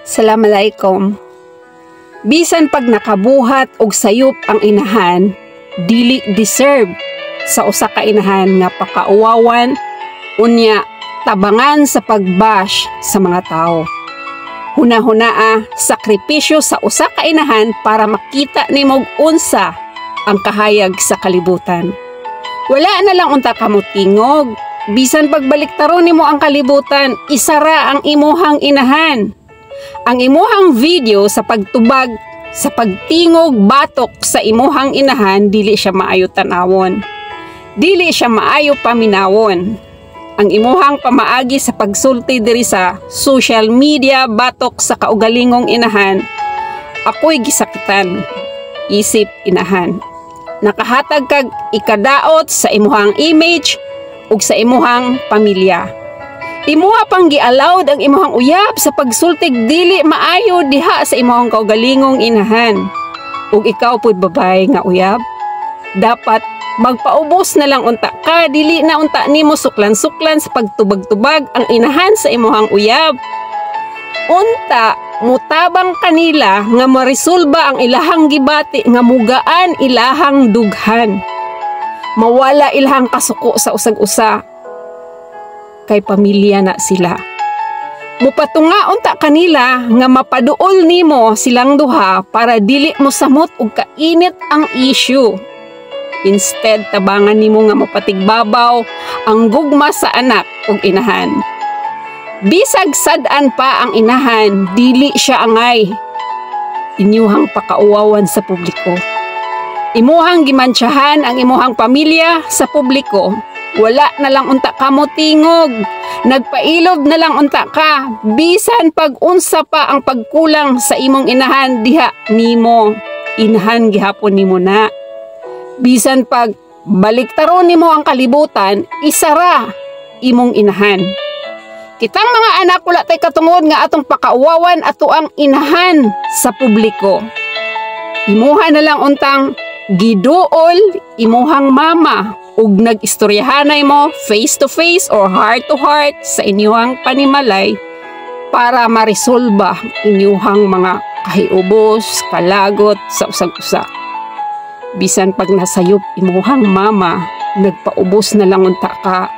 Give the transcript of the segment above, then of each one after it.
Assalamualaikum. Bisan pag nakabuhat og sayop ang inahan, dili deserve sa usa ka inahan nga pakauwawan unya tabangan sa pagbash sa mga tao. Huna-hunaa, sakripisyo sa usa ka inahan para makita nimo unsa ang kahayag sa kalibutan. Wala na lang unta kamo tingog. Bisan pagbaliktaron nimo ang kalibutan, isara ang imuhang inahan. Ang imuhang video sa pagtubag, sa pagtingog batok sa imuhang inahan, dili siya maayo tanawon. Dili siya maayo paminawon. Ang imuhang pamaagi sa pagsulti diri sa social media batok sa kaugalingong inahan, ako'y gisakitan. Isip inahan. Nakahatag kag ikadaot sa imuhang image ug sa imuhang pamilya. Imuha pang giallowed ang imuhang uyab sa pagsultig dili maayo diha sa imuhang kaugalingong inahan. Ug ikaw pud, babay nga uyab, dapat magpaubos na lang unta ka, dili na unta nimo suklan-suklan sa pagtubag-tubag ang inahan sa imuhang uyab. Unta mutabang kanila nga maresolba ang ilahang gibati nga mugaan ilahang dughan. Mawala ilahang kasuko sa usag-usa kay pamilya na sila. Mupatunga unta kanila nga mapaduol nimo silang duha para dili mo samot og kainit ang issue. Instead, tabangan nimo nga mapatigbabaw ang gugma sa anak ug inahan. Bisag sad-an pa ang inahan, dili siya angay inyuhang pakauwawan sa publiko. Imuhang gimantsahan ang imuhang pamilya sa publiko. Wala na lang unta kamo tingog. Nagpailob na lang unta ka. Bisan pag unsa pa ang pagkulang sa imong inahan diha nimo. Inahan gihapon nimo na. Bisan pag baliktaron nimo ang kalibutan, isara imong inahan. Kitang mga anak, wala tay katungod nga atong pakauwawan ato ang inahan sa publiko. Imuha na lang untang giduol imuhang mama ug nag-istoryahanay mo face to face or heart to heart sa inyuhang panimalay para maresolba inyuhang mga kahiubos, kalagot sa usag-usa. Bisan pag nasayop imuhang mama, nagpaubos na lang unta ka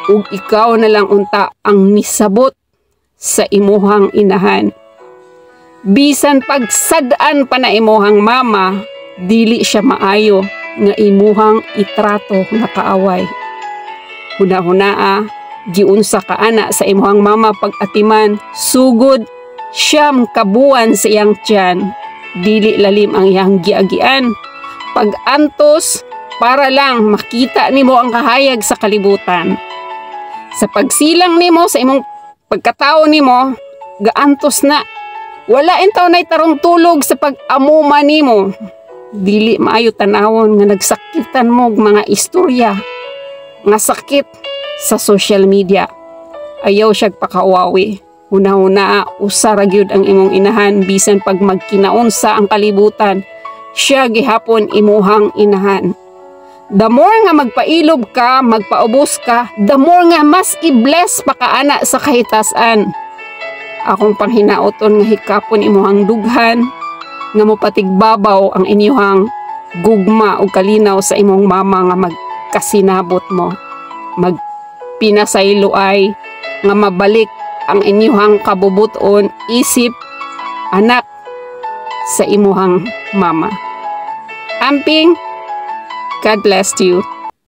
ug ikaw na lang unta ang nisabot sa imuhang inahan. Bisan pag sad-an pa na imuhang mama, dili siya maayo nga imuhang itrato nga kaaway. Huna-hunaa, giunsa ka ana sa imuhang mama pag-atiman, sugod 9 ka buwan sa iyang tiyan, dili lalim ang iyang giagian. Pag-antos para lang makita nimo ang kahayag sa kalibutan. Sa pagsilang nimo sa imong pagkatao nimo, gaantos na. Wala intaw nay tarong tulog sa pag-amuma nimo. Dili maayo tanawon nga nagsakitan mo og mga istorya nga sakit sa social media. Ayaw siya pakauwawi. Huna-huna, usa ra gyud ang imong inahan. Bisan pag magkinaunsa ang kalibutan, siya gihapon imuhang inahan. The more nga magpailob ka, magpaubos ka, the more nga mas i-bless pa ka ana sa kahitasan. Akong panghinauton nga hikapon imuhang dughan, nga mopatigbabaw ang inyuhang gugma o kalinaw sa imong mama nga magkasinabot mo. Magpinasayloay nga mabalik ang inyuhang kabubuton isip anak sa imuhang mama. Amping, God bless you.